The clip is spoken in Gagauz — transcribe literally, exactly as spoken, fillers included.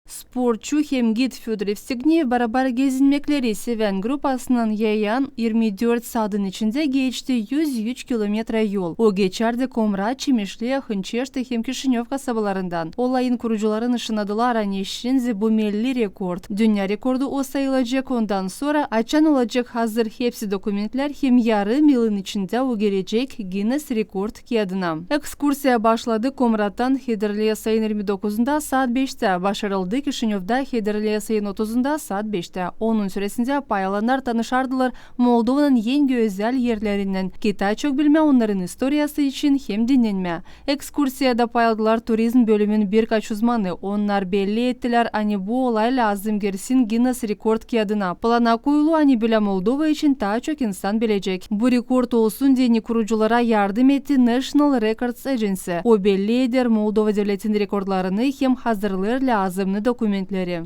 Sportçu hem gid Födor Evstigneev barabar gezinmekleri sevän grupasınnan yayan irmi dört saadın içindä geçti üz üç kilometra yol. O geçärdi Komrat, Çemişli, Hınçeşti hem Kişinöv kasabalarından. Olayın kurucuları nışannadılar, ani şindi bu belli rekord. Dünnä rekordu o sayılacek ondan sora, açan olacek hazır hepsi dokumentlär hem yarım yılın içindä o gelecek Ginness rekord kiyadına. Ekskursiya başladı Komrattan Hederleä sayın irmi dokuzunda saat beştä, başarıldı Kişinövda Hederleä sayın otuzunda saat beştä. Onun süresindä pay alannar tanışardılar Moldovanın en gözäl erlerinnän, ki taa çok bilmää onnarın istoriyası için hem dinnenmää. Ekskursiyada pay aldılar turizm bölümün birkaç uzmanı. Onnar belli ettilär, ani bu olay lääzım girsin Ginness rekord kiyadına. Plana koyulu, ani bölä Moldova için taa çok insan bilecek. Bu rekord olsun deyni kuruculara yardım etti National Records Agency. O belli eder Moldova devletin rekordlarını hem hazırlêêr lääzımnı dokumentleri.